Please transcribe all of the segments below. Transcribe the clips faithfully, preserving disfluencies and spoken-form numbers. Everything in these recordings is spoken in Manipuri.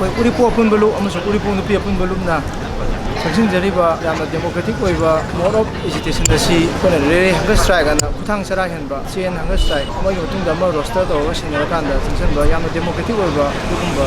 ꯑꯩꯈꯣꯏ ꯎꯔꯤꯄꯣꯛ ꯑꯄꯨꯟꯕ ꯂꯨꯞ ꯑꯃꯁꯨꯡ ꯎꯔꯤꯄꯣꯛ ꯅꯨꯄꯤ ꯑꯄꯨꯟꯕ ꯂꯨꯞꯅ ꯆꯪꯁꯤꯟꯖꯔꯤꯕ ꯌꯥꯝꯅ democratic ꯑꯣꯏꯕ mode of agitation ꯑꯁꯤ ꯑꯩꯈꯣꯏꯅ ꯔꯦ ꯔꯦ hunger strike ꯑꯅ ꯈꯨꯊꯥꯡ ꯆꯔꯥ ꯍꯦꯟꯕ ꯆꯦꯟ hunger strike, ꯑꯃꯒꯤ ꯃꯇꯨꯡꯗ ꯑꯃ roster ꯇꯧꯔꯒ ꯁꯤꯟꯅꯔꯀꯥꯟꯗ ꯆꯪꯁꯤꯟꯕ ꯌꯥꯝꯅ democratic ꯑꯣꯏꯕ ꯑꯗꯨꯒꯨꯝꯕ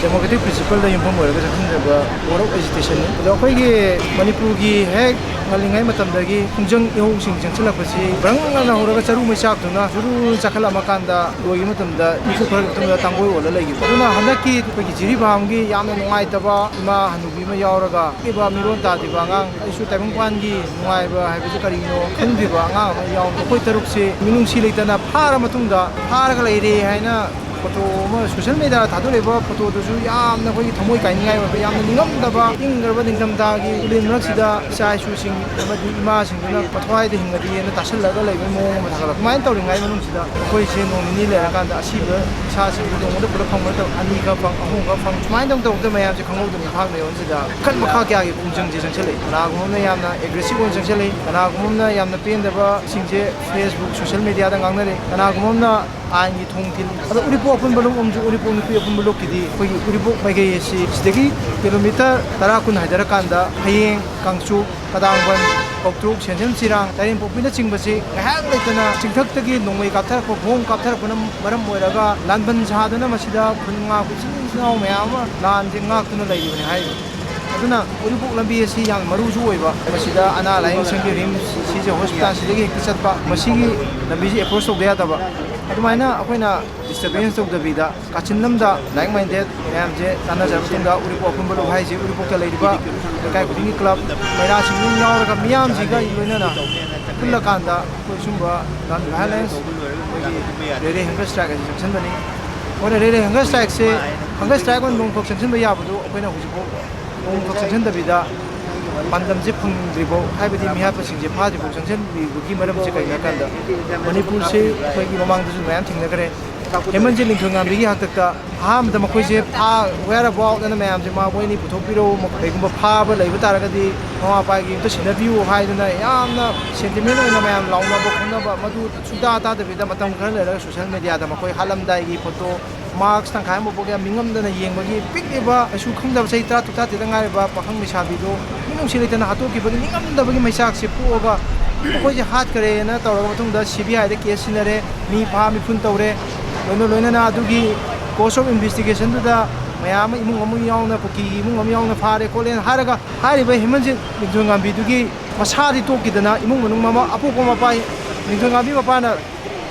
democratic principle ꯗ ꯌꯨꯝꯐꯝ ꯑꯣꯏꯔꯒ ꯆꯪꯁꯤꯟꯖꯕ mode of agitation ꯅꯤ꯫ ꯑꯗꯣ ꯑꯩꯈꯣꯏꯒꯤ ꯃꯅꯤꯄꯨꯔꯒꯤ ꯍꯦꯛ ꯉꯜꯂꯤꯉꯩ ꯃꯇꯝꯗꯒꯤ ꯈꯣꯡꯖꯪ ꯏꯍꯧꯁꯤꯡ ꯆꯪꯁꯤꯜꯂꯛꯄꯁꯤ ꯕ꯭ꯔꯪ ꯑꯅ ꯍꯧꯔꯒ ꯆꯔꯨ ꯃꯩ ꯆꯥꯛꯇꯨꯅ ꯖꯨꯔꯨ ꯆꯥꯈꯠꯂꯛꯑꯀꯥꯟꯗ ꯂꯣꯏꯈꯤꯕ ꯃꯇꯝꯗ ꯃꯤꯁꯨ ꯈꯔ ꯃꯇꯨꯡꯗ ꯇꯥꯡꯒꯣꯏ ꯑꯣꯜꯂ ꯂꯩꯈꯤꯕ꯫ ꯑꯗꯨꯅ ꯍꯟꯗꯛꯀꯤ ꯑꯩꯈꯣꯏꯒꯤ ꯖꯤꯔꯤꯕꯥꯝꯒꯤ ꯌꯥꯝꯅ ꯅꯨꯡꯉꯥꯏꯇꯕ ꯏꯃꯥ ꯍꯅꯨꯕꯤ ꯑꯃ ꯌꯥꯎꯔꯒ ꯄꯤꯕ ꯃꯤꯔꯣꯟ ꯇꯥꯗ꯭ꯔꯤꯕ ꯑꯉꯥꯡ, ꯑꯩꯁꯨ ꯇꯥꯏꯕꯪꯄꯥꯟꯒꯤ ꯅꯨꯡꯉꯥꯏꯕ ꯍꯥꯏꯕꯁꯤ ꯀꯔꯤꯅꯣ ꯈꯪꯗ꯭ꯔꯤꯕ ꯑꯉꯥꯡ ꯑꯃ ꯌꯥꯎꯔꯒ ꯑꯩꯈꯣꯏ ꯇꯔꯨꯛꯁꯦ ꯃꯤꯅꯨꯡꯁꯤ ꯂꯩꯇꯅ ꯐꯥꯔ ꯃꯇꯨꯡꯗ ꯐꯥꯔꯒ ꯂꯩꯔꯦ ꯍꯥꯏꯅ ꯐꯣꯇꯣ ꯑꯃ ꯁꯣꯁꯤꯌꯦꯜ ꯃꯦꯗꯤꯌꯥꯗ ꯊꯥꯗꯣꯔꯛꯏꯕ ꯐꯣꯇꯣꯗꯨꯁꯨ ꯌꯥꯝꯅ ꯑꯩꯈꯣꯏꯒꯤ ꯊꯃꯣꯏ ꯀꯥꯏꯅꯤꯡꯉꯥꯏ ꯑꯣꯏꯕ, ꯌꯥꯝꯅ ꯅꯤꯡꯉꯝꯗꯕ, ꯏꯪꯈ꯭ꯔꯕ ꯅꯤꯡꯊꯝꯊꯥꯒꯤ ꯎꯂꯦꯟ ꯃꯔꯛꯁꯤꯗ ꯏꯆꯥ ꯏꯁꯨꯁꯤꯡ ꯑꯃꯗꯤ ꯏꯃꯥꯁꯤꯡꯗꯨꯅ ꯃꯊ꯭ꯋꯥꯏꯗ ꯍꯤꯡꯉꯗꯤꯅ ꯇꯥꯁꯜꯂꯒ ꯂꯩꯕꯒꯤ ꯃꯑꯣꯡ ꯑꯃ ꯊꯥꯒꯠꯂꯛꯄ꯫ ꯑꯗꯨꯃꯥꯏꯅ ꯇꯧꯔꯤꯉꯩ ꯃꯅꯨꯡꯁꯤꯗ ꯑꯩꯈꯣꯏꯁꯦ ꯅꯣꯡ ꯅꯤꯅꯤ ꯂꯩꯔꯀꯥꯟꯗ ꯑꯁꯤꯕ ꯏꯁꯥꯁꯤꯡꯗꯨ ꯅꯣꯡꯃꯗ ꯄꯨꯂꯞ ꯐꯪꯕ ꯅꯠꯇꯕ ꯑꯅꯤꯈꯛ ꯐꯪ, ꯑꯍꯨꯝꯈꯛ ꯐꯪ, ꯁꯨꯃꯥꯏꯅ ꯇꯧ ꯇꯧꯗꯅ ꯃꯌꯥꯝꯁꯦ ꯈꯪꯍꯧꯗꯅ ꯏꯝꯐꯥꯜ ꯃꯌꯣꯟꯁꯤꯗ ꯃꯈꯜ ꯃꯈꯥ ꯀꯌꯥꯒꯤ ꯈꯣꯡꯖꯪꯁꯦ ꯆꯪꯁꯤꯜꯂꯛꯏ꯫ ꯀꯅꯥꯒꯨꯝꯕ ꯑꯃꯅ ꯌꯥꯝꯅ aggressive ꯑꯣꯏꯅ ꯆꯪꯁꯤꯜꯂꯛꯏ, ꯀꯅꯥꯒꯨꯝꯕ ꯑꯃꯅ ꯌꯥꯝꯅ ꯄꯦꯟꯗꯕꯁꯤꯡꯁꯦ Facebook, ꯁꯣꯁꯤꯌꯦꯜ ꯃꯦꯗꯤꯌꯥꯗ ꯉꯥꯡꯅꯔꯦ, ꯀꯅꯥꯒꯨꯝꯕ ꯑꯃꯅ ꯑꯥꯏꯟꯒꯤ ꯊꯣꯡ ꯊꯤꯜꯂꯤ꯫ ꯑꯗꯣ ꯎꯔꯤꯄꯣꯛ ꯑꯄꯨꯟꯕ ꯂꯨꯞ ꯑꯃꯁꯨ ꯎꯔꯤꯄꯣꯛ ꯅꯨꯄꯤ ꯑꯄꯨꯟꯕ ꯂꯨꯞꯀꯤꯗꯤ ꯑꯩꯈꯣꯏꯒꯤ ꯎꯔꯤꯄꯣꯛ ꯃꯥꯏꯀꯩ ꯑꯁꯤ ꯁꯤꯗꯒꯤ ꯀꯤꯂꯣꯃꯤꯇꯔ ꯇꯔꯥ ꯀꯨꯟ ꯍꯥꯏꯊꯔꯀꯥꯟꯗ ꯐꯌꯦꯡ, ꯀꯥꯡꯆꯨꯞ, ꯀꯗꯥꯡꯕꯟ, ꯀꯧꯇ꯭ꯔꯨꯛ, ꯁꯦꯟꯖꯝ ꯆꯤꯔꯥꯡ, ꯇꯥꯏꯔꯦꯟꯄꯣꯛꯄꯤꯅꯆꯤꯡꯕꯁꯤ ꯉꯥꯏꯍꯥꯛ ꯂꯩꯇꯅ ꯆꯤꯡꯊꯛꯇꯒꯤ ꯅꯣꯡꯃꯩ ꯀꯥꯞꯊꯔꯛꯄ, ꯕꯣꯝ ꯀꯥꯞꯊꯔꯛꯄꯅ ꯃꯔꯝ ꯑꯣꯏꯔꯒ ꯂꯥꯟꯕꯟ ꯁꯥꯗꯨꯅ ꯃꯁꯤꯗ ꯈꯨꯟ ꯉꯥꯛꯄ ꯏꯆꯤꯜ ꯏꯅꯥꯎ ꯃꯌꯥꯝ ꯑꯃ ꯂꯥꯟꯁꯦ ꯉꯥꯛꯇꯨꯅ ꯂꯩꯔꯤꯕꯅꯤ ꯍꯥꯏꯔꯤꯕ꯫ ꯑꯗꯨꯅ ꯎꯔꯤꯄꯣꯛ ꯂꯝꯕꯤ ꯑꯁꯤ ꯌꯥꯝ ꯃꯔꯨꯁꯨ ꯑꯣꯏꯕ, ꯃꯁꯤꯗ ꯑꯅꯥ ꯂꯥꯌꯦꯡ ꯁꯪꯒꯤ ꯔꯤꯝꯁ, ꯁꯤꯖ ꯍꯣꯁꯄꯤꯇꯥꯜ ꯁꯤꯗꯒꯤ ꯍꯦꯛꯇ ꯆꯠꯄ, ꯃꯁꯤꯒꯤ ꯂꯝꯕꯤꯁꯤ ꯑꯦꯄ꯭ꯔꯣꯆ ꯇꯧꯗ ꯌꯥꯗꯕ꯫ ꯑꯗꯨꯃꯥꯏꯅ ꯑꯩꯈꯣꯏꯅ ꯗꯤꯁꯇꯔꯕꯦꯟꯁ ꯇꯧꯗꯕꯤꯗ ꯀꯥꯆꯤꯟ ꯑꯃꯗ ꯂꯥꯏꯛ ꯃꯥꯏꯟꯗꯦꯠ ꯃꯌꯥꯝꯁꯦ ꯇꯥꯟꯅꯖꯔꯕ ꯃꯇꯨꯡꯗ ꯎꯔꯤꯄꯣꯛ ꯑꯄꯨꯟꯕ ꯂꯨꯞ ꯍꯥꯏꯁꯦ ꯎꯔꯤꯄꯣꯛꯇ ꯂꯩꯔꯤꯕ ꯂꯩꯀꯥꯏ ꯈꯨꯗꯤꯡꯒꯤ ꯀ꯭ꯂꯕ, ꯃꯩꯔꯥꯁꯤꯡ ꯑꯗꯨꯝ ꯌꯥꯎꯔꯒ ꯃꯤꯌꯥꯝꯁꯤꯒ ꯂꯣꯏꯅꯅ ꯄꯨꯜꯂꯀꯥꯟꯗ ꯑꯩꯈꯣꯏ ꯁꯨꯝꯕ ꯅꯟ ꯚꯥꯏꯂꯦꯟꯁ ꯑꯩꯈꯣꯏꯒꯤ ꯔꯦ ꯔꯦ ꯍꯪꯒꯔ ꯁ꯭ꯇ꯭ꯔꯥꯏꯛ ꯑꯁꯤ ꯆꯪꯁꯤꯟꯕꯅꯤ꯫ ꯑꯩꯈꯣꯏꯅ ꯔꯦ ꯔꯦ ꯍꯪꯒꯔ ꯁ꯭ꯇ꯭ꯔꯥꯏꯛꯁꯦ ꯍꯪꯒꯔ ꯁ꯭ꯇ꯭ꯔꯥꯏꯛ ꯑꯣꯏꯅ ꯅꯣꯡꯈꯛ ꯆꯪꯁꯤꯟꯕ ꯌꯥꯕꯗꯨ ꯑꯩꯈꯣꯏꯅ ꯍꯧꯖꯤꯛꯐꯥꯎ ꯅꯣꯡꯈꯛ ꯆꯪꯁꯤꯟꯗꯕꯤꯗ ꯄꯥꯟꯗꯝꯁꯦ ꯐꯪꯗ꯭ꯔꯤꯐꯥꯎ, ꯍꯥꯏꯕꯗꯤ ꯃꯤꯍꯥꯠꯄꯁꯤꯡꯁꯦ ꯐꯥꯗ꯭ꯔꯤꯐꯥꯎ ꯆꯪꯁꯤꯟꯕꯤꯕꯒꯤ ꯃꯔꯝꯁꯦ ꯀꯩꯅꯣ ꯍꯥꯏ ꯀꯥꯟꯗ ꯃꯅꯤꯄꯨꯔꯁꯤ ꯑꯩꯈꯣꯏꯒꯤ ꯃꯃꯥꯡꯗꯁꯨ ꯃꯌꯥꯝ ꯊꯦꯡꯅꯈ꯭ꯔꯦ꯫ ꯍꯦꯃꯟꯖꯤꯠ ꯅꯤꯡꯊꯧꯉꯥꯝꯕꯤꯒꯤ ꯍꯥꯛꯇꯛꯇ ꯑꯍꯥꯟꯕꯗ ꯃꯈꯣꯏꯁꯦ ꯐꯥ-, where about ꯑꯅ ꯃꯌꯥꯝꯁꯦ ꯃꯥ ꯃꯣꯏ ꯑꯅꯤ ꯄꯨꯊꯣꯛꯄꯤꯔꯛꯎ, ꯀꯩꯒꯨꯝꯕ ꯐꯥꯕ ꯂꯩꯕ ꯇꯥꯔꯒꯗꯤ ꯃꯃꯥ ꯃꯄꯥꯒꯤ ꯑꯝꯇ ꯁꯤꯟꯅꯕꯤꯌꯨ ꯍꯥꯏꯗꯅ ꯌꯥꯝꯅ ꯁꯦꯟꯇꯤꯃꯦꯟ ꯑꯣꯏꯅ ꯃꯌꯥꯝ ꯂꯥꯎꯅꯕ ꯈꯣꯠꯅꯕ ꯃꯗꯨ ꯁꯨꯡꯇꯥ ꯇꯥꯗꯕꯤꯗ ꯃꯇꯝ ꯈꯔ ꯂꯩꯔꯒ ꯁꯣꯁꯤꯌꯦꯜ ꯃꯦꯗꯤꯌꯥꯗ ꯃꯈꯣꯏ ꯍꯥꯠꯂꯝꯗꯥꯏꯒꯤ ꯐꯣꯇꯣ ꯃꯥꯔꯛꯁ ꯇꯪꯈꯥꯏ ꯑꯃ ꯄꯣꯛꯀꯦ ꯃꯤꯉꯝꯗꯅ ꯌꯦꯡꯕꯒꯤ ꯄꯤꯛꯂꯤꯕ, ꯀꯩꯁꯨ ꯈꯪꯗꯕ, ꯆꯍꯤ ꯇꯔꯥ ꯇꯔꯥ ꯇꯔꯦꯠꯇ ꯉꯥꯏꯔꯤꯕ ꯄꯥꯈꯪ ꯂꯩꯁꯥꯕꯤꯗꯣ ꯃꯤꯅꯨꯡꯁꯤ ꯂꯩꯇꯅ ꯍꯥꯠꯇꯣꯛꯈꯤꯕꯒꯤ ꯅꯤꯡꯉꯝꯗꯕꯒꯤ ꯃꯩꯆꯥꯛꯁꯦ ꯄꯣꯛꯑꯒ ꯃꯈꯣꯏꯁꯦ ꯍꯥꯠꯈ꯭ꯔꯦꯅ ꯇꯧꯔꯕ ꯃꯇꯨꯡꯗ ꯁꯤ ꯕꯤ ꯑꯥꯏꯗ ꯀꯦꯁ ꯁꯤꯟꯅꯔꯦ, ꯃꯤ ꯐꯥ ꯃꯤꯄꯨꯟ ꯇꯧꯔꯦ꯫ ꯂꯣꯏꯅ ꯂꯣꯏꯅꯅ ꯑꯗꯨꯒꯤ ꯀꯣꯔꯁ ꯑꯣꯐ ꯏꯟꯚꯦꯁꯇꯤꯒꯦꯁꯟꯗꯨꯗ ꯃꯌꯥꯝ ꯑꯃ, ꯏꯃꯨꯡ ꯑꯃ ꯌꯥꯎꯅ, ꯀꯨꯀꯤꯒꯤ ꯏꯃꯨꯡ ꯑꯃ ꯌꯥꯎꯅ ꯐꯥꯔꯦ ꯈꯣꯠꯂꯦꯅ ꯍꯥꯏꯔꯒ, ꯍꯥꯏꯔꯤꯕ ꯍꯦꯃꯟꯖꯤꯠ ꯂꯤꯡꯊꯣꯏꯉꯥꯝꯕꯤꯗꯨꯒꯤ ꯃꯁꯥꯗꯤ ꯇꯣꯛꯈꯤꯗꯅ, ꯏꯃꯨꯡ ꯃꯅꯨꯡ ꯃꯃꯥ, ꯑꯄꯣꯛꯄ ꯃꯄꯥ ꯂꯤꯡꯊꯣꯏꯉꯥꯝꯕꯤ ꯃꯄꯥꯅ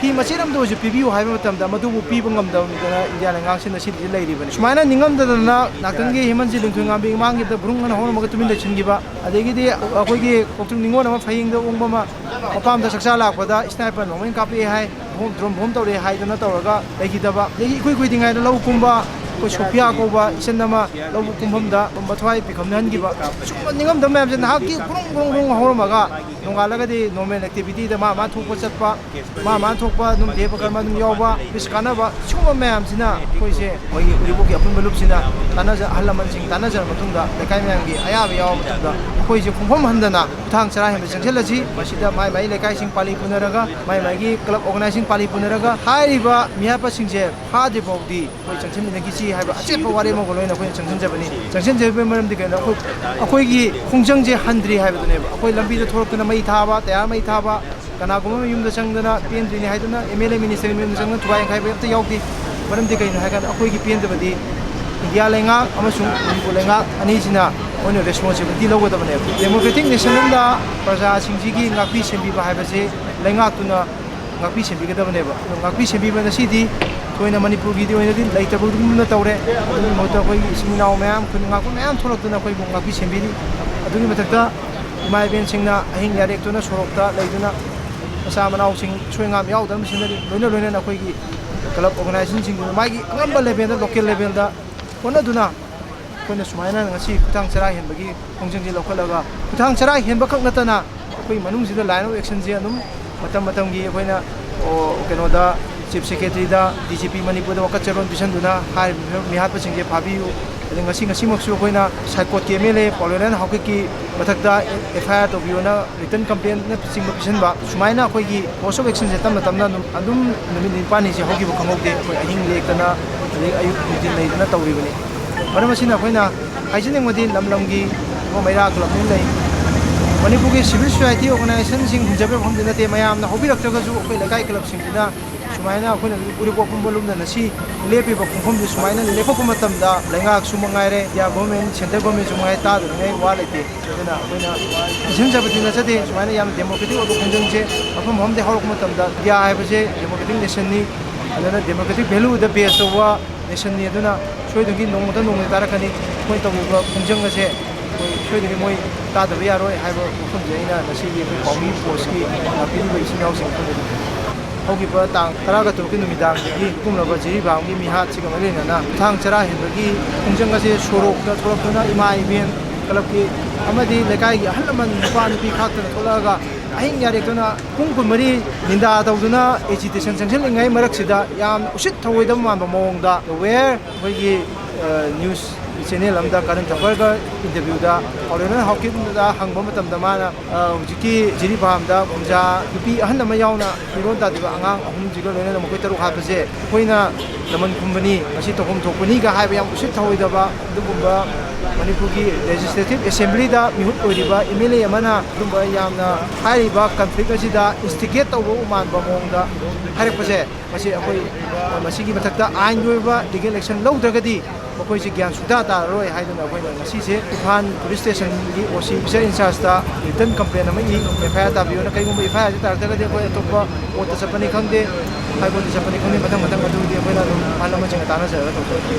ꯐꯤ ꯃꯆꯦꯠ ꯑꯃꯗ ꯑꯣꯏꯔꯁꯨ ꯄꯤꯕꯤꯌꯨ ꯍꯥꯏꯕ ꯃꯇꯝꯗ ꯃꯗꯨꯕꯨ ꯄꯤꯕ ꯉꯝꯗꯕꯗꯅ ꯏꯟꯗꯤꯌꯥ ꯂꯩꯉꯥꯛꯁꯤꯅ ꯁꯤꯗꯤ ꯂꯩꯔꯤꯕꯅꯤ꯫ ꯁꯨꯃꯥꯏꯅ ꯅꯤꯡꯉꯝꯗꯗꯅ ꯉꯥꯛꯇꯪꯒꯤ ꯍꯦꯃꯟꯖꯤꯠ ꯂꯤꯡꯊꯣꯏꯉꯥꯝꯕꯤ ꯏꯃꯥꯡꯒꯤꯗ ꯕ꯭ꯔꯨꯡ ꯑꯅ ꯍꯧꯔꯝꯃꯒ ꯇꯨꯃꯤꯟ ꯂꯩꯁꯤꯟꯈꯤꯕ, ꯑꯗꯒꯤꯗꯤ ꯑꯩꯈꯣꯏꯒꯤ ꯀꯣꯛꯆꯨꯝ ꯅꯤꯉꯣꯜ ꯑꯃ ꯐꯌꯦꯡꯗ ꯑꯣꯡꯕ ꯑꯃ ꯃꯄꯥꯝꯗ ꯆꯥꯛꯆꯥ ꯂꯥꯛꯄꯗ ꯁ꯭ꯅꯥꯏꯄꯔ ꯅꯣꯡꯃꯩꯅ ꯀꯥꯞꯄꯛꯑꯦ ꯍꯥꯏ, ꯕꯣꯝ, ꯗ꯭ꯔꯣꯟ ꯕꯣꯝ ꯇꯧꯔꯛꯑꯦ ꯍꯥꯏꯗꯅ ꯇꯧꯔꯒ ꯂꯩꯈꯤꯗꯕ, ꯑꯗꯒꯤ ꯏꯀꯨꯏ ꯀꯨꯏꯗ꯭ꯔꯤꯉꯩꯗ ꯂꯧ ꯀꯨꯝꯕ ꯑꯩꯈꯣꯏ ꯁꯣꯐꯤꯌꯥ ꯀꯧꯕ ꯏꯆꯟ ꯑꯃ ꯂꯧ ꯀꯨꯝꯐꯝꯗ ꯃꯊ꯭ꯋꯥꯏ ꯄꯤꯈꯝꯅꯍꯟꯈꯤꯕ, ꯁꯨꯝꯕ ꯅꯤꯡꯉꯝꯗꯕ ꯃꯌꯥꯝꯁꯦ ꯅꯍꯥꯛꯀꯤ ꯒ꯭ꯔꯨꯡ ꯒ꯭ꯔꯨꯡ ꯒ꯭ꯔꯨꯡ ꯍꯧꯔꯝꯃꯒ ꯅꯣꯡꯉꯥꯜꯂꯒꯗꯤ ꯅꯣꯔꯃꯦꯜ ꯑꯦꯛꯇꯤꯚꯤꯇꯤꯗ ꯃꯥ ꯃꯥ ꯊꯣꯛꯄ ꯆꯠꯄ, ꯃꯥ ꯃꯥ ꯊꯣꯛꯄ ꯑꯗꯨꯝ ꯗꯦꯕ ꯀꯔꯃ ꯑꯗꯨꯝ ꯌꯥꯎꯕ, ꯑꯣꯐꯤꯁ ꯀꯥꯟꯅꯕ, ꯁꯤꯒꯨꯝꯕ ꯃꯌꯥꯝꯁꯤꯅ ꯑꯩꯈꯣꯏꯁꯦ, ꯑꯩꯈꯣꯏꯒꯤ ꯎꯔꯤꯄꯣꯛꯀꯤ ꯑꯄꯨꯟꯕ ꯂꯨꯞꯁꯤꯅ ꯇꯥꯟꯅꯖ-, ꯑꯍꯜ ꯂꯃꯟꯁꯤꯡ ꯇꯥꯟꯅꯖꯔ ꯃꯇꯨꯡꯗ, ꯂꯩꯀꯥꯏ ꯃꯌꯥꯝꯒꯤ ꯑꯌꯥꯕ ꯌꯥꯎꯔ ꯃꯇꯨꯡꯗ ꯑꯩꯈꯣꯏꯁꯦ ꯈꯣꯡꯐꯝ ꯍꯟꯗꯅ ꯈꯨꯊꯥꯡ ꯆꯔꯥ ꯍꯦꯟꯕ ꯆꯪꯁꯤꯜꯂꯁꯤ꯫ ꯃꯁꯤꯗ ꯃꯥꯏ ꯃꯥꯏ ꯂꯩꯀꯥꯏꯁꯤꯡ ꯄꯥꯜꯂꯤ ꯄꯨꯅꯔꯒ, ꯃꯥꯏ ꯃꯥꯏꯒꯤ ꯀ꯭ꯂꯕ ꯑꯣꯔꯒꯅꯥꯏꯖꯤꯡ ꯄꯥꯜꯂꯤ ꯄꯨꯅꯔꯒ ꯍꯥꯏꯔꯤꯕ ꯃꯤꯍꯥꯠꯄꯁꯤꯡꯁꯦ ꯐꯥꯗ꯭ꯔꯤ ꯐꯥꯎꯗꯤ ꯑꯩꯈꯣꯏ ꯆꯪꯁꯤꯟꯃꯤꯟꯅꯈꯤꯁꯤ ꯍꯥꯏꯕ ꯑꯆꯦꯠꯄ ꯋꯥꯔꯦꯞ ꯑꯃꯒ ꯂꯣꯏꯅ ꯑꯩꯈꯣꯏꯅ ꯆꯪꯁꯤꯟꯖꯕꯅꯤ꯫ ꯆꯪꯁꯤꯟꯖꯔꯤꯕꯒꯤ ꯃꯔꯝꯗꯤ ꯀꯩꯅꯣ? ꯑꯩꯈꯣꯏ, ꯑꯩꯈꯣꯏꯒꯤ ꯈꯣꯡꯖꯪꯁꯦ ꯍꯟꯗ꯭ꯔꯤ ꯍꯥꯏꯕꯗꯨꯅꯦꯕ꯫ ꯑꯩꯈꯣꯏ ꯂꯝꯕꯤꯗ ꯊꯣꯛꯂꯛꯇꯅ ꯃꯩ ꯊꯥꯕ, ꯇꯌꯥꯔ ꯃꯩ ꯊꯥꯕ, ꯀꯅꯥꯒꯨꯝꯕ ꯑꯃ ꯌꯨꯝꯗ ꯆꯪꯗꯅ ꯄꯦꯟꯗ꯭ꯔꯤꯅꯤ ꯍꯥꯏꯗꯨꯅ ꯑꯦꯝ ꯑꯦꯜ ꯑꯦ ꯃꯤꯅꯤꯁꯇꯔꯒꯤ ꯃꯌꯨꯝꯗ ꯆꯪꯗꯅ ꯊꯨꯒꯥꯏ ꯌꯩꯈꯥꯏꯕ ꯑꯝꯇ ꯌꯥꯎꯗꯦ꯫ ꯃꯔꯝꯗꯤ ꯀꯩꯅꯣ ꯍꯥꯏꯀꯥꯟꯗ ꯑꯩꯈꯣꯏꯒꯤ ꯄꯦꯟꯗꯕꯗꯤ ꯏꯟꯗꯤꯌꯥ ꯂꯩꯉꯥꯛ ꯑꯃꯁꯨꯡ ꯃꯅꯤꯄꯨꯔ ꯂꯩꯉꯥꯛ ꯑꯅꯤꯁꯤꯅ ꯑꯩꯈꯣꯏꯅ ꯔꯦꯁꯄꯣꯟꯁꯤꯕꯤꯂꯤꯇꯤ ꯂꯧꯒꯗꯕꯅꯦꯕ꯫ ꯗꯦꯃꯣꯀ꯭ꯔꯦꯇꯤꯛ ꯅꯦꯁꯟ ꯑꯃꯗ ꯄ꯭ꯔꯖꯥꯁꯤꯡꯁꯤꯒꯤ ꯉꯥꯛꯄꯤ ꯁꯦꯟꯕꯤꯕ ꯍꯥꯏꯕꯁꯦ ꯂꯩꯉꯥꯛꯇꯨꯅ ꯉꯥꯛꯄꯤ ꯁꯦꯟꯕꯤꯒꯗꯕꯅꯦꯕ꯫ ꯑꯗꯣ ꯉꯥꯛꯄꯤ ꯁꯦꯟꯕꯤꯕ ꯉꯁꯤꯗꯤ ꯑꯩꯈꯣꯏꯅ ꯃꯅꯤꯄꯨꯔꯒꯤꯗꯤ ꯑꯣꯏꯅꯗꯤ ꯂꯩꯇꯕꯒꯨꯝꯅ ꯇꯧꯔꯦ꯫ ꯑꯗꯨꯒꯤ ꯃꯍꯨꯠꯇ ꯑꯩꯈꯣꯏꯒꯤ ꯏꯆꯤꯟ ꯏꯅꯥꯎ ꯃꯌꯥꯝ, ꯈꯨꯟ ꯉꯥꯛꯄ ꯃꯌꯥꯝ ꯊꯣꯛꯂꯛꯇꯨꯅ ꯑꯩꯈꯣꯏꯕꯨ ꯉꯥꯛꯄꯤ ꯁꯦꯟꯕꯤꯔꯤ꯫ ꯑꯗꯨꯒꯤ ꯃꯊꯛꯇ ꯏꯃꯥ ꯏꯕꯦꯟꯁꯤꯡꯅ ꯑꯍꯤꯡ ꯌꯥꯔꯦꯛꯇꯨꯅ ꯁꯣꯔꯣꯛꯇ ꯂꯩꯗꯨꯅ ꯃꯆꯥ ꯃꯅꯥꯎꯁꯤꯡ ꯑꯁꯣꯏ ꯑꯉꯥꯝ ꯌꯥꯎꯗꯅꯕ ꯁꯤꯟꯅꯔꯤ꯫ ꯂꯣꯏꯅ ꯂꯣꯏꯅꯅ ꯑꯩꯈꯣꯏꯒꯤ ꯀ꯭ꯂꯕ ꯑꯣꯔꯒꯅꯥꯏꯖꯦꯁꯟꯁꯤꯡꯗꯨꯅ ꯃꯥꯒꯤ ꯑꯉꯝꯕ ꯂꯦꯚꯦꯜꯗ, ꯂꯣꯀꯦꯜ ꯂꯦꯚꯦꯜꯗ ꯍꯣꯠꯅꯗꯨꯅ ꯑꯩꯈꯣꯏꯅ ꯁꯨꯃꯥꯏꯅ ꯉꯁꯤ ꯈꯨꯊꯥꯡ ꯆꯔꯥ ꯍꯦꯟꯕꯒꯤ ꯈꯣꯡꯖꯪꯁꯤ ꯂꯧꯈꯠꯂꯒ, ꯈꯨꯊꯥꯡ ꯆꯔꯥ ꯍꯦꯟꯕ ꯈꯛ ꯅꯠꯇꯅ ꯑꯩꯈꯣꯏ ꯃꯅꯨꯡꯁꯤꯗ line of actionꯁꯦ ꯑꯗꯨꯝ ꯃꯇꯝ ꯃꯇꯝꯒꯤ ꯑꯩꯈꯣꯏꯅ, ꯑꯣ, ꯀꯩꯅꯣꯗ, ꯆꯤꯐ ꯁꯦꯀ꯭ꯔꯦꯇꯔꯤꯗ, ꯗꯤ ꯖꯤ ꯄꯤ ꯃꯅꯤꯄꯨꯔꯗ ꯋꯥꯀꯠ ꯆꯦꯔꯣꯜ ꯄꯤꯁꯟꯗꯨꯅ ꯍꯥꯏꯔꯤꯕ ꯃꯤꯍꯥꯠꯄꯁꯤꯡꯁꯦ ꯐꯥꯕꯤꯌꯨ, ꯑꯗꯩ ꯉꯁꯤ, ꯉꯁꯤꯃꯛꯁꯨ ꯑꯩꯈꯣꯏꯅ ꯁꯥꯏꯀꯣꯠꯀꯤ ꯑꯦꯝ ꯑꯦꯜ ꯑꯦ ꯄꯥꯎꯂꯦꯅꯟ ꯍꯥꯎꯀꯤꯞꯀꯤ ꯃꯊꯛꯇ ꯑꯦꯐ ꯑꯥꯏ ꯑꯥꯔ ꯇꯧꯕꯤꯌꯣꯅ ꯔꯤꯇꯟ ꯀꯝꯄ꯭ꯂꯦꯟꯅꯆꯤꯡꯕ ꯄꯤꯁꯤꯟꯕ, ꯁꯨꯃꯥꯏꯅ ꯑꯩꯈꯣꯏꯒꯤ ꯀꯣꯔꯁ ꯑꯣꯐ ꯑꯦꯛꯁꯟꯁꯦ ꯇꯞꯅ ꯇꯞꯅ ꯑꯗꯨꯝ, ꯑꯗꯨꯝ ꯅꯨꯃꯤꯠ ꯅꯤꯄꯥꯜꯅꯤꯁꯦ ꯍꯧꯈꯤꯕ ꯈꯪꯍꯧꯗꯦ꯫ ꯑꯩꯈꯣꯏ ꯑꯍꯤꯡ ꯂꯦꯛꯇꯅ, ꯑꯗꯩ ꯑꯌꯨꯛ ꯅꯨꯡꯊꯤꯜ ꯂꯩꯗꯅ ꯇꯧꯔꯤꯕꯅꯤ꯫ ꯃꯔꯝ ꯑꯁꯤꯅ ꯑꯩꯈꯣꯏꯅ ꯍꯥꯏꯖꯅꯤꯡꯕꯗꯤ, ꯂꯝ ꯂꯝꯒꯤ ꯃꯩꯔꯥ ꯀ꯭ꯂꯕ ꯑꯃ ꯂꯩ, ꯃꯅꯤꯄꯨꯔꯒꯤ ꯁꯤꯚꯤꯜ ꯁꯣꯁꯥꯏꯇꯤ ꯑꯣꯔꯒꯅꯥꯏꯖꯦꯁꯟꯁꯤꯡ ꯍꯨꯟꯖꯕ ꯃꯐꯝꯗꯤ ꯅꯠꯇꯦ꯫ ꯃꯌꯥꯝꯅ ꯍꯧꯕꯤꯔꯛꯇ꯭ꯔꯒꯁꯨ ꯑꯩꯈꯣꯏ ꯂꯩꯀꯥꯏ ꯀ꯭ꯂꯕꯁꯤꯡꯁꯤꯅ ꯁꯨꯃꯥꯏꯅ ꯑꯩꯈꯣꯏꯅ ꯎꯔꯤꯄꯣꯛ ꯄꯨꯝꯕ ꯂꯨꯝꯅ ꯉꯁꯤ ꯂꯦꯞꯄꯤꯕ ꯈꯣꯡꯐꯝꯁꯦ ꯁꯨꯃꯥꯏꯅ ꯂꯦꯞꯄꯛꯄ ꯃꯇꯝꯗ ꯂꯩꯉꯥꯛꯁꯨ ꯃꯉꯥꯏꯔꯦ, ꯏꯟꯗꯤꯌꯥ ꯒꯣꯔꯃꯦꯟ, ꯁꯦꯟꯇ꯭ꯔꯦꯜ ꯒꯣꯔꯃꯦꯟꯁꯨ ꯃꯉꯥꯏ, ꯇꯥꯗꯅꯤꯡꯉꯥꯏ ꯋꯥ ꯂꯩꯇꯦ꯫ ꯑꯗꯨꯅ ꯑꯩꯈꯣꯏꯅ ꯏꯟꯁꯤꯟꯖꯕꯗꯤ ꯅꯠꯆꯗꯦ꯫ ꯁꯨꯃꯥꯏꯅ ꯌꯥꯝꯅ ꯗꯦꯃꯣꯀ꯭ꯔꯦꯇꯤꯛ ꯑꯣꯏꯕ ꯈꯣꯡꯖꯪꯁꯦ ꯃꯐꯝ ꯃꯐꯝꯗꯒꯤ ꯍꯧꯔꯛꯄ ꯃꯇꯝꯗ ꯏꯟꯗꯤꯌꯥ ꯍꯥꯏꯕꯁꯦ ꯗꯦꯃꯣꯀ꯭ꯔꯦꯇꯤꯛ ꯅꯦꯁꯟꯅꯤ꯫ ꯑꯗꯨꯅ ꯗꯦꯃꯣꯀ꯭ꯔꯦꯇꯤꯛ ꯚꯦꯂꯨꯗ ꯕꯦꯁ ꯇꯧꯕ ꯅꯦꯁꯟꯅꯤ꯫ ꯑꯗꯨꯅ ꯁꯣꯏꯗꯅꯒꯤ ꯅꯣꯡꯃꯗ ꯅꯣꯡꯃꯗ ꯇꯥꯔꯛꯀꯅꯤ꯫ ꯑꯩꯈꯣꯏꯅ ꯇꯧꯔꯤꯕ ꯈꯣꯡꯖꯪ ꯑꯁꯦ ꯑꯩꯈꯣꯏ ꯁꯣꯏꯗꯅꯒꯤ ꯃꯣꯏ ꯇꯥꯗꯕ ꯌꯥꯔꯣꯏ ꯍꯥꯏꯕ ꯋꯥꯐꯝꯁꯦ ꯑꯩꯅ ꯉꯁꯤꯒꯤ ꯑꯩꯈꯣꯏ ꯄꯥꯎꯃꯤ ꯄꯣꯁꯀꯤ ꯄꯤꯔꯤꯕ ꯏꯆꯤꯟ ꯏꯅꯥꯎꯁꯤꯡ ꯑꯩꯈꯣꯏꯗ ꯍꯧꯈꯤꯕ ꯇꯥꯡ ꯇꯔꯥꯒ ꯇꯔꯨꯛꯀꯤ ꯅꯨꯃꯤꯗꯥꯡꯗꯒꯤ ꯀꯨꯝꯂꯕ ꯖꯤꯔꯤꯕꯥꯝꯒꯤ ꯃꯤꯍꯥꯠꯁꯤꯒ ꯃꯔꯤ ꯂꯩꯅꯅ ꯊꯥꯡ ꯆꯔꯥ ꯍꯦꯟꯕꯒꯤ ꯈꯣꯡꯖꯪ ꯑꯁꯦ ꯁꯣꯔꯣꯛꯇ ꯊꯣꯛꯂꯛꯇꯨꯅ ꯏꯃꯥ ꯏꯕꯦꯟ, ꯀ꯭ꯂꯕꯀꯤ ꯑꯃꯗꯤ ꯂꯩꯀꯥꯏꯒꯤ ꯑꯍꯜ ꯂꯃꯟ ꯅꯨꯄꯥ ꯅꯨꯄꯤ ꯈꯥꯛꯇꯅ ꯊꯣꯛꯂꯛꯑꯒ ꯑꯍꯤꯡ ꯌꯥꯔꯦꯛꯇꯨꯅ ꯄꯨꯡ ꯀꯨꯟꯃꯔꯤ ꯅꯤꯟꯗꯥ ꯇꯧꯗꯨꯅ ꯑꯦꯖꯤꯇꯦꯁꯟ ꯆꯪꯁꯤꯜꯂꯤꯉꯩ ꯃꯔꯛꯁꯤꯗ ꯌꯥꯝ ꯎꯁꯤꯠ ꯊꯧꯑꯣꯏꯗꯕ ꯃꯥꯟꯕ ꯃꯑꯣꯡꯗ ꯋꯦꯌꯔ ꯑꯩꯈꯣꯏꯒꯤ ꯅ꯭ꯌꯨꯁ ꯆꯦꯅꯦꯜ ꯑꯃꯗ ꯀꯔꯟ ꯊꯄꯔꯒ ꯏꯟꯇꯔꯚ꯭ꯌꯨꯗ ꯄꯥꯎꯂꯦꯅꯟ ꯍꯥꯎꯀꯤꯞꯗ ꯍꯪꯕ ꯃꯇꯝꯗ ꯃꯥꯅ ꯍꯧꯖꯤꯛꯀꯤ ꯖꯤꯔꯤꯕꯥꯝꯗ ꯈꯨꯟꯖꯥ ꯅꯨꯄꯤ ꯑꯍꯟ ꯑꯃ ꯌꯥꯎꯅ ꯃꯤꯔꯣꯟ ꯇꯥꯗ꯭ꯔꯤꯕ ꯑꯉꯥꯡ ꯑꯍꯨꯝꯁꯤꯒ ꯂꯣꯏꯅꯅ ꯃꯈꯣꯏ ꯇꯔꯨꯛ ꯍꯥꯠꯄꯁꯦ ꯑꯩꯈꯣꯏꯅ ꯂꯃꯟ ꯈꯨꯝꯕꯅꯤ, ꯉꯁꯤ ꯇꯧꯐꯝ ꯊꯣꯛꯄꯅꯤꯒ ꯍꯥꯏꯕ ꯌꯥꯝ ꯎꯁꯤꯠ ꯊꯧꯑꯣꯏꯗꯕ ꯑꯗꯨꯒꯨꯝꯕ ꯃꯅꯤꯄꯨꯔꯒꯤ ꯂꯦꯖꯤꯁꯂꯦꯇꯤꯚ ꯑꯦꯁꯦꯝꯕ꯭ꯂꯤꯗ ꯃꯤꯍꯨꯠ ꯑꯣꯏꯔꯤꯕ ꯑꯦꯝ ꯑꯦꯜ ꯑꯦ ꯑꯃꯅ ꯑꯗꯨꯝꯕ ꯌꯥꯝꯅ ꯍꯥꯏꯔꯤꯕ ꯀꯟꯐ꯭ꯂꯤꯛ ꯑꯁꯤꯗ ꯏꯟꯁꯇꯤꯒꯦꯠ ꯇꯧꯕ ꯃꯥꯟꯕ ꯃꯑꯣꯡꯗ ꯍꯥꯏꯔꯛꯄꯁꯦ, ꯃꯁꯤ ꯑꯩꯈꯣꯏ ꯃꯁꯤꯒꯤ ꯃꯊꯛꯇ ꯑꯥꯏꯟꯒꯤ ꯑꯣꯏꯕ ꯂꯤꯒꯦꯜ ꯑꯦꯛꯁꯟ ꯂꯧꯗ꯭ꯔꯒꯗꯤ ꯃꯈꯣꯏꯁꯦ ꯒ꯭ꯌꯥꯟ ꯁꯨꯡꯇꯥ ꯇꯥꯔꯔꯣꯏ ꯍꯥꯏꯗꯨꯅ ꯑꯩꯈꯣꯏꯅ ꯉꯁꯤꯁꯦ ꯏꯝꯐꯥꯜ ꯄꯨꯂꯤꯁ ꯁ꯭ꯇꯦꯁꯟꯒꯤ ꯑꯣ ꯁꯤ ꯑꯣꯐꯤꯁꯔ ꯏꯟꯆꯥꯔꯖꯇ ꯔꯤꯇꯟ ꯀꯝꯄ꯭ꯂꯦꯟ ꯑꯃ ꯏ, ꯑꯦꯐ ꯑꯥꯏ ꯑꯥꯔ ꯇꯥꯕꯤꯌꯣꯅ꯫ ꯀꯩꯒꯨꯝꯕ ꯑꯦꯐ ꯑꯥꯏ ꯑꯥꯔꯁꯦ ꯇꯥꯔꯛꯇ꯭ꯔꯒꯗꯤ ꯑꯩꯈꯣꯏ ꯑꯇꯣꯞꯄ ꯀꯣꯔꯠꯇ ꯆꯠꯄꯅꯤ ꯈꯪꯗꯦ, ꯍꯥꯏ ꯀꯣꯔꯠꯇ ꯆꯠꯄꯅꯤ ꯈꯪꯗꯦ, ꯃꯊꯪ ꯃꯊꯪ ꯑꯗꯨꯒꯤꯗꯤ ꯑꯩꯈꯣꯏꯅ ꯑꯗꯨꯝ ꯑꯍꯜ ꯂꯃꯟꯁꯤꯡꯒ ꯇꯥꯟꯅꯖꯔꯒ ꯇꯧꯖꯔꯛꯀꯦ꯫